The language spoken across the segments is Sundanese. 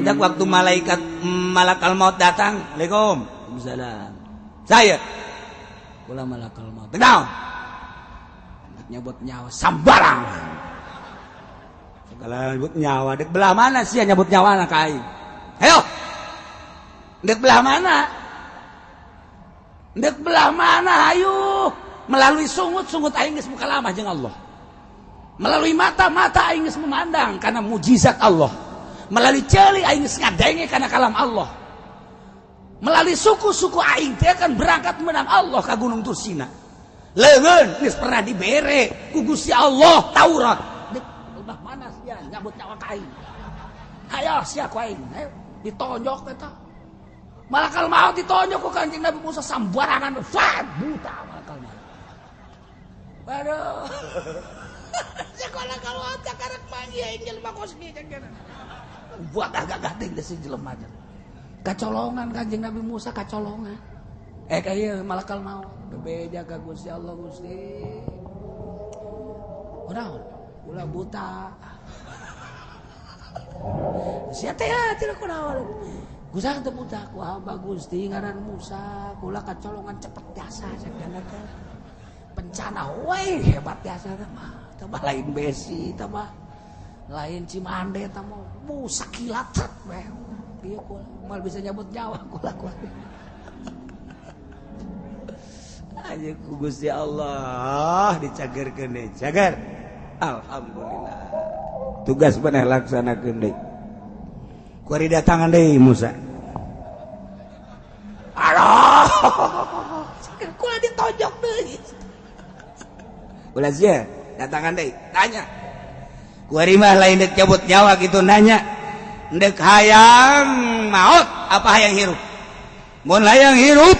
Hendak waktu malaikat malakal maut datang, Assalamualaikum. Waalaikumsalam. Saya kula malakal maut. Naon? Nyabut nyawa sambarangan. Segala nyabut nyawa dek belah mana sih nyabut nyawa anak aing? Ayo. Dek belah mana? Dek belah mana ayo? Melalui sungut-sungut aing geus mukalamah jeung Allah. Melalui mata-mata aing geus memandang karena mujizat Allah. Melalui ceuli aing geus ngadenge karena kalam Allah. Melalui suku-suku aing teh akan berangkat menang Allah ka Gunung Tursina. Leungeun geus pernah dibere ku Gusti Allah Taurat. Dek belah mana sia nyabut nyawa ka aing? Hayo sia ku aing. Hayo ditonjok eta. Malakal maut ditonjok ku Kanjeng Nabi Musa sambarangan fat buta malakal maut. Waduh. Sekolah kalau aja karek manggih aing jelema kos kieu cenah. Buat agak teh geus jelema. Kacolongan Kanjeng Nabi Musa kacolongan. Kaya malakal maut bebeja ka Gusti Allah Gusti. Kunaon? Ulah buta. Sia teh tidak kunaon. Gusti teu buta ku hamba Gusti ngaran Musa, kula kacolongan cepet jasa cek teh. Bencana we hebat jasa teh mah. Tambah lain besi tambah lain Cimande tah mah bu sakilat we. Ieu kula moal bisa nyabut nyawa kula kula. Aja ku Gusti Allah dicagerkeun deui. Cager. Alhamdulillah. Tugas maneh laksanakeun deui. Kuari datangan deui Musa. Aduh. Kula ditonjok deui. Ulah sia datangan deui, tanya. Kuari mah lain dek cabut nyawa gitu nanya. Dek hayang maut apa hayang hirup? Mun hayang hirup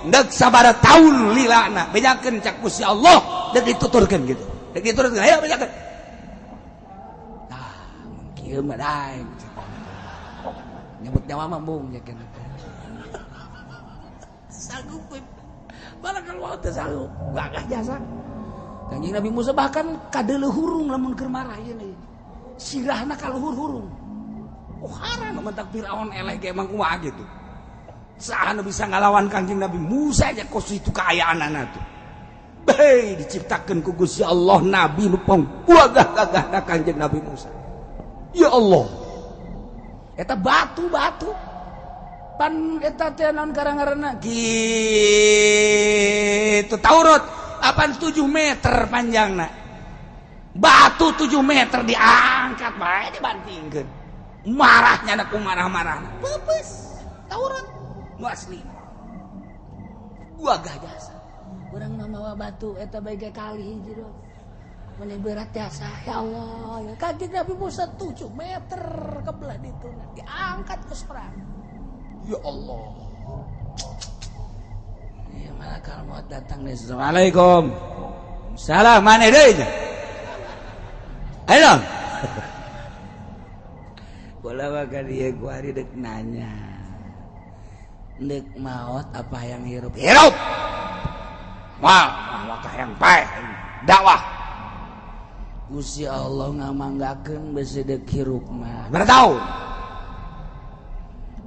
dek sabara tahun lilana bejakeun cak Gusti Allah dek dituturkeun gitu. Dek dituturkeun ayo bejakeun. Tah mun kieu mah daeng. Nyebut nyawa mah embung yakin. Sanggup malakal maut teh sanggup. Gagah jasa. Kanjeng Nabi Musa bahkan kadeuleuh hurung lamun keur marah ieu nih. Sirahna ka luhur hurung. Oh haram mentak Firaun eleh ge emang kumaha gitu. Saha nu bisa ngalawan Kanjeng Nabi Musa aja kos itu kaayaanana tuh. Hei diciptakeun ku Gusti Allah nabi nu pangwagah-gagahna Kanjeng Nabi Musa. Ya Allah. Eta batu-batu pan eta teh naon karang-ngaranna kitu Taurat apan 7 meter panjangna. Batu 7 meter diangkat bae dibantingkeun. Marahnya ku marah-marahna. Peupeus Taurat nu asli. Wagah jasa. Urang mah mawa batu eta bae ge kali hiji doang. Meni berat jasa. Ya Allah, ya Kanjeng Nabi Musa 7 meter ke belah ditu diangkat ku sorang. Ya Allah. Ya malakal maut datang deh. Assalamualaikum. Salam mana deui nya? Ayo. Bola mah dia gua hari dek nanya. Dek maut apa yang hirup? Hirup. Wah, wakah yang paeh dakwah. Gusti Allah ngamanggakeun besi dek hirup mah. Bertahu.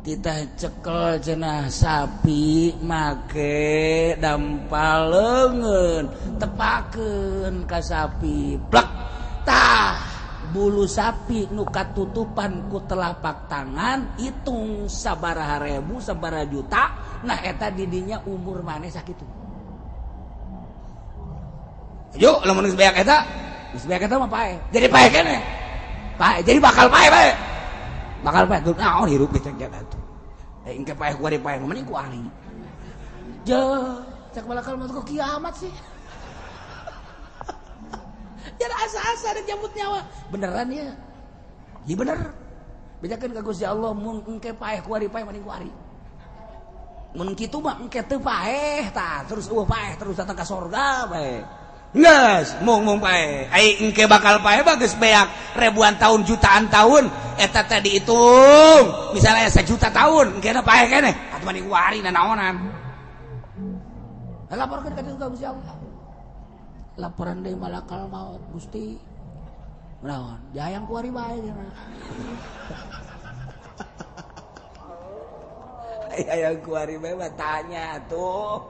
Kita cekel cenah sapi make dampal leungeun tepakeun ka sapi plek tah bulu sapi nu katutupan ku telapak tangan hitung sabaraha ribu sabaraha juta nah eta didinya umur maneh sakitu. Yuk lamun geus beak eta geus beak eta mah paeh jadi paeh keneh paeh jadi bakal paeh bae bakal paeh tuh naon hirup geus cek atuh engke paeh ku ari paeh mending ku ahli je cek malakal maut kok kiamat sih. Jadi asa-asa dan jambut nyawa beneran ya iya bener bejakeun ka Gusti Allah mun engke paeh ku ari paeh mending ku ari mun kitu mah engke teu paeh tah terus eueuh paeh terus datang ka sorga bae geus mung paeh ai engke bakal paeh mah geus beak ribuan tahun jutaan tahun eta teh dihitung misalnya 1 juta tahun engke paeh keneh atuh mending ku ari nanaonan laporkeun ka Gusti Allah laporan deui malakal maut Gusti naon jayang ku ari bae cenah. Aya kuari bae mah tanya tuh.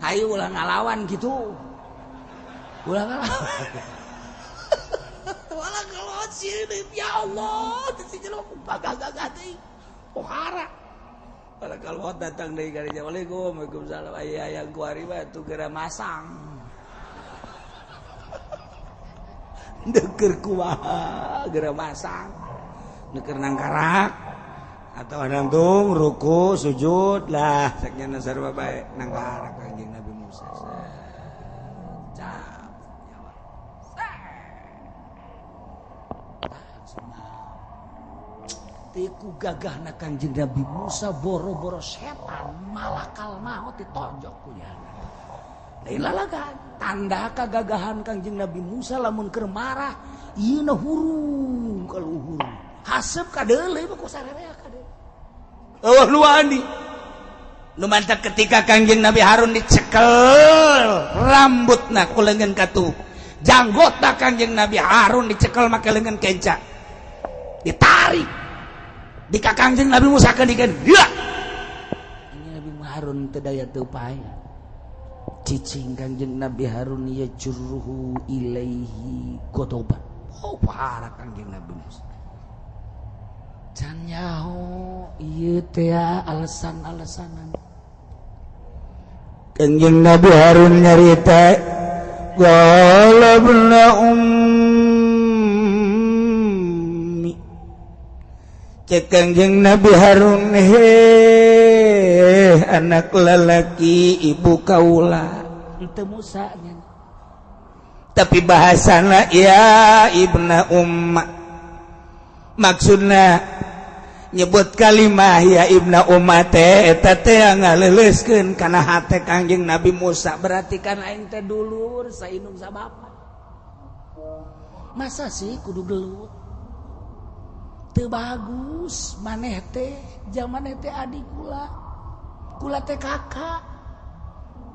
Hayu ulah ngalawan gitu. Ulah ngalawan. Ulah ngalawan sih ya Allah, teh si jelema gagah-gagah teh. Pohara. Malakal maut datang deui ka dinya. Waalaikum, waalaikumsalam. Aya yang kuari mah tuh geura masang. Deker kumaha geura masang. Deker nangkarak atau nangtung ruku sujud lah saknya sarua bae nangkarak Kanjeng Nabi Musa. Cabut nyawa. Tiku gagahna Kanjeng Nabi Musa boro-boro setan malakal maut ditonjok ku nyana. Lain lalagan tanda kagagahan Kanjeng Nabi Musa lamun keur marah ieu na hurung ka luhur. Haseup ka deuleu mah ku sarerea ka deuleu. Eueuh nu wani. Nu mantak ketika Kanjeng Nabi Harun dicekel rambutna ku leungeun katuh. Janggotna Kanjeng Nabi Harun dicekel make leungeun kenca. Ditarik. Di Kanjeng Nabi Musa kan dikan ya. Ini Nabi Harun teu daya teu pae. Cicing Kanjeng Nabi Harun ya jurruhu ilaihi godoban. Oh parah Kanjeng Nabi Musa. Can nyaho ieu teh alasan-alasanan. Kanjeng Nabi Harun nyarita qala ibna ummi. Cek Kanjeng Nabi Harun, heh anak lelaki ibu kaula henteu Musa nya. Tapi bahasana ya ibna umma, maksudna nyebut kalimah ya ibna umma teh eta teh ngaleuleuskeun kana hate Kanjeng Nabi Musa. Berarti kan aing teh dulur saindung sabapa. Masa sih kudu gelut? Teu bagus maneh teh jaman teh adik kula, kula teh kakak.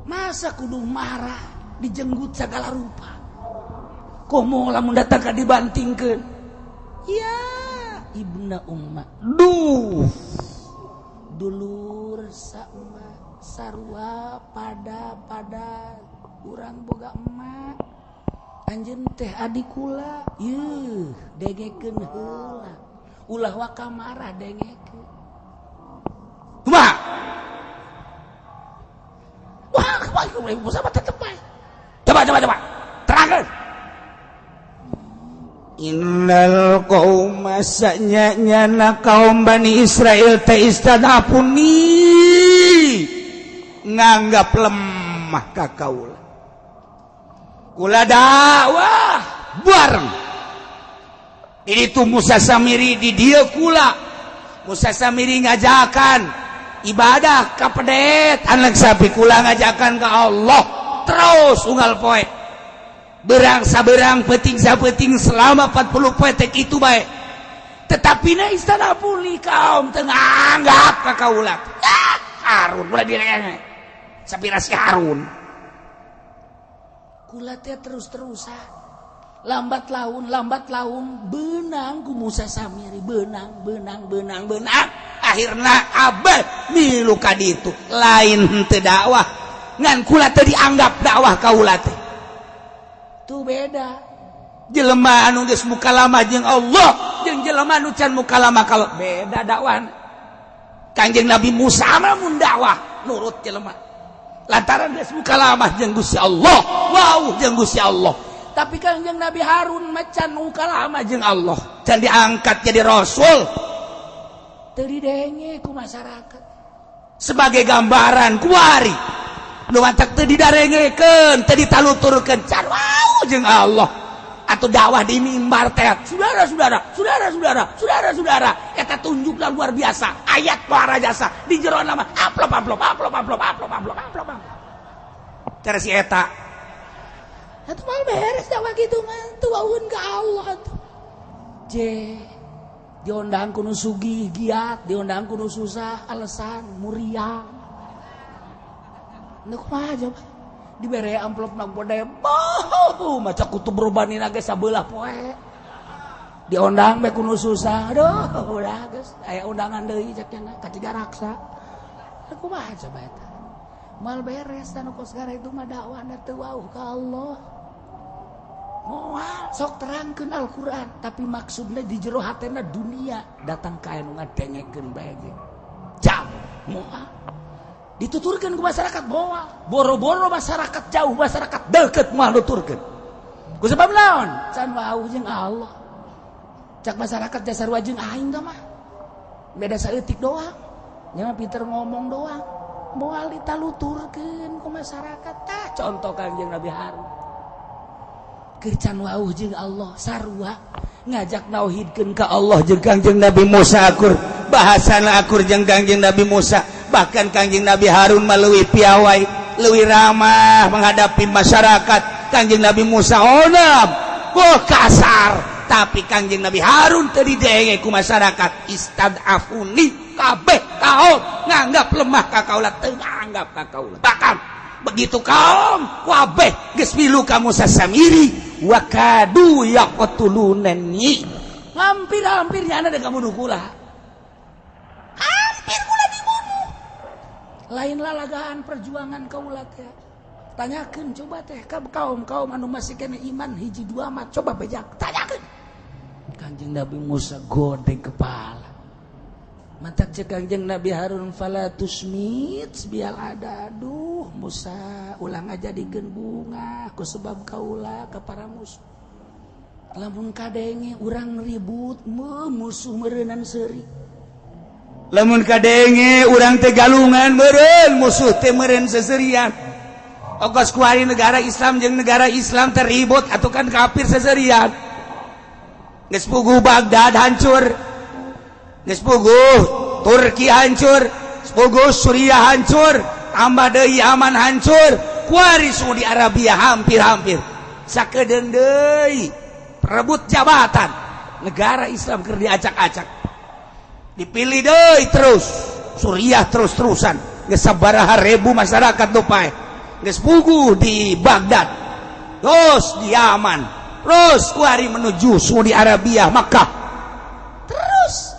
Masa kudu marah dijenggut segala rupa. Komo lamun datang ka dibantingkeun. Ya ibna umma. Duh. Dulur saemak sarua pada urang boga emak. Anjeun teh adik kula. Yeuh, dengekeun heula. Ulah waka marah dengekeun. Kumaha? Wah, kumaha Musa mah tetep bae. Coba. Terangkeun. Innal qauma sanyana kaum Bani Israil teh istadafuni nganggap lemah ka kaula. Kula dakwah bareng. Itu Musa Samiri di dia kula. Musa Samiri ngajakan ibadah ka pedet anak sapi, kula ngajakan ke Allah terus unggal poe. Berang saberang peting sapeting selama 40 poe teh kitu bae. Tetapi na istana pulih kaum teu nganggap ka kaula. Ah, Harun ulah direnge. Sapira si Harun. Kula teh terus-terusan lambat laun benang ku Musa Samiri benang akhirna abah milu ka ditu lain henteu dakwah ngan kula teu dianggap dakwah kaula teh. Tuh beda jelema anu geus mukalama jeung Allah jeung jelema anu can mukalama kalau beda dakwahna. Kanjeng Nabi Musa mah mun dakwah nurut jelema lantaran geus mukalama jeung Gusti Allah, wow jeung Gusti Allah. Tapi Kanjeng Nabi Harun macan mukalama jeung Allah can diangkat jadi rasul teu didenge ku masyarakat sebagai gambaran kuari nu matak teu didarengekeun teu ditaluturkeun can wau jeung Allah atau dakwah di mimbar teh saudara eta tunjukna luar biasa ayat para jasa di jero nama amplop cara si eta atuh mah beres dakwah kitu mah teu wauheun ka Allah atuh. Je diondang ku nu sugih giat, diondang ku nu susah alasan muriang. Nu kumaha coba dibere amplopna gede bau maca kutub robanina ge sabelah poe. Diondang bae ku nu susah. Aduh udah geus aya undangan deui cek nya ka Tiga Raksa. Aku mah coba eta. Moal beres anu kos gara itu mah dakwahna teu wauh ka Allah. Moal sok terangkeun Al-Qur'an, tapi maksudna di jero hatena dunia datang ka anu ngadengekeun bae ge. Jam moal dituturkeun ku masyarakat moal, boro-boro masyarakat jauh, masyarakat deket moal nuturkeun. Ku sebab naon? Can wauh jeung Allah. Cak masyarakat dasar jeung aing tah mah. Beda saeutik doang. Nya mah pinter ngomong doang. Moal ditaluturkeun ku masyarakat. Tah contoh Kangjeng Nabi Harun. Keur can wauh jeung Allah sarua ngajak nauhidkeun ka Allah jeung Kangjeng Nabi Musa akur, bahasana akur jeung Kangjeng Nabi Musa. Bahkan Kangjeng Nabi Harun mah leuwih piawai, leuwih ramah menghadapi masyarakat. Kangjeng Nabi Musa onam, oh kasar, tapi Kangjeng Nabi Harun teu didenge ku masyarakat. Istad'afuni, kabeh kaum nganggap lemah ka kaula, teu nganggap ka kaula. Bahkan begitu kaum kabeh geus milu ka Musa Samiri, wa kadu yaqtulunani, hampir-hampir nyana dek ngabunuh kula, hampir kula dibunuh. Lain lalagaan perjuangan kaula teh. Tanyakeun coba teh ka kaum-kaum anu masih kena iman hiji dua mah, coba bejak tanyakeun. Kanjeng Nabi Musa godeg kepala. Matak cek Kangjeng Nabi Harun, fala tusmit biyal ada. Aduh Musa, ulah ngajadikeun bunga ku sebab kaula ka para musuh. Lamun kadenge urang ribut, musuh meureunan seuri. Lamun kadenge urang teh galungan, meureun musuh teh meureun seserian. Ogos kuari negara Islam jeung negara Islam teribut atau kan kafir seserian. Geus puguh Baghdad hancur, geus puguh Turki hancur, puguh Suriah hancur, tambah deui Yaman hancur, kuari Saudi Arabia hampir-hampir sakedeung deui perebut jabatan negara Islam keur diacak-acak, dipilih deui terus Suriah terus-terusan, geus sabaraha ribu masyarakat nu paeh. Geus puguh di Baghdad, terus di Yaman, terus kuari menuju Saudi Arabia, Makkah. Terus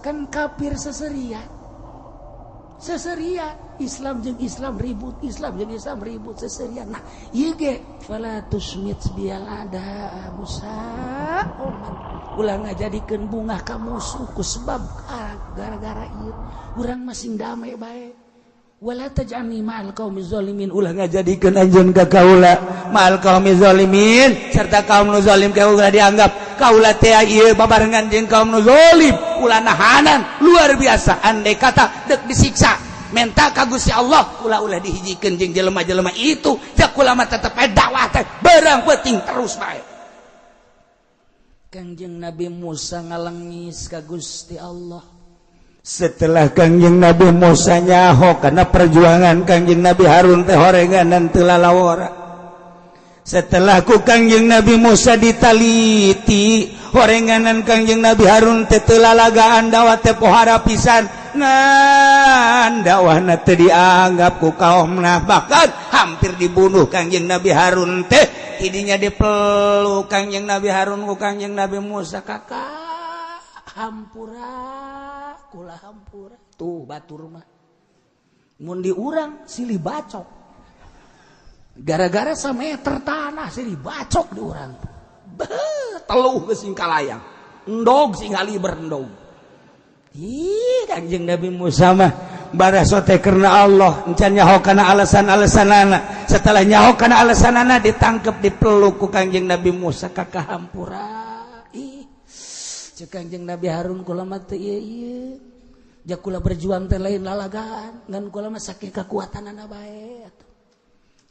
kan kafir seserian, seserian Islam jeung Islam ribut, Islam jeung Islam ribut seserian. Nah ieu ge fala tusmit biyal ada Musa, omat ulah ngajadikeun bungah ka musuh ku sebab gara-gara ieu urang masing damai bae. Wala taj'alni ma'al qaumi zalimin, ulah ngajadikeun anjeun ka kaula ma'al qaumi zalimin, serta kaum nu zalim. Kaula dianggap kaula teh ieu babarengan jeung kaum nu zalim, ulah nahanan luar biasa. Andai kata dek disiksa, menta ka Gusti Allah kula ulah dihijikeun jeung jelema-jelema itu. Jak kula mah tetep dakwah teh barang penting terus bae. Kangjeng Nabi Musa ngalengis ka Gusti Allah. Setelah Kangjeng Nabi Musa nyaho karena perjuangan Kangjeng Nabi Harun teh horenganan teu lalawora, setelah ku Kangjeng Nabi Musa ditaliti horenganan Kangjeng Nabi Harun teh teu lalagaan, dakwah teh pohara pisan, ngan dakwahna teu dianggap ku kaumna, bahkan hampir dibunuh Kangjeng Nabi Harun teh. Tidinya dipeluk Kangjeng Nabi Harun ku Kangjeng Nabi Musa, kakak hampura kula, hampura. Tuh batur mah mun di urang silih bacok gara-gara sameter tanah, silih bacok di urang. Beuh, teluh geus sing kalayang, endog sing haliber endog. Ih, Kanjeng Nabi Musa mah baraso teh karena Allah, encan nyaho kana alasan-alasanana. Setelah nyaho kana alasanana, ditangkep, dipeluk ku Kangjeng Nabi Musa, kakak hampura. Ih, cek Kangjeng Nabi Harun, kula mah teu ieu ieu, ja kula berjuang teh lain lalagaan, ngan kula mah saking kekuatanana bae.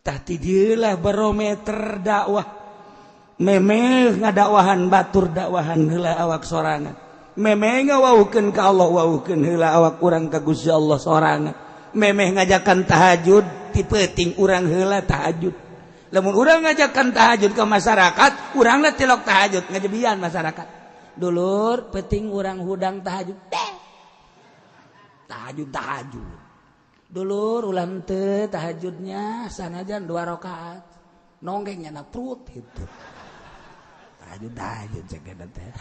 Tah ti dieulah barometer dakwah. Memeh ngadakwahan batur, dakwahan heula awak sorangan. Memeh ngawaukeun ka Allah, waukeun heula awak urang ka Gusti Allah sorangan. Memeh ngajakan tahajud, ti peuting urang heula tahajud. Lamun urang ngajakan tahajud ke masyarakat, urangna tilok tahajud, ngajebian masyarakat. Dulur, penting urang hudang tahajud deh. Tahajud tahajud. Dulur, ulah teu tahajudnya sanajan dua rakaat. Nonggengnya na perut itu. Tahajud tahajud cek teh.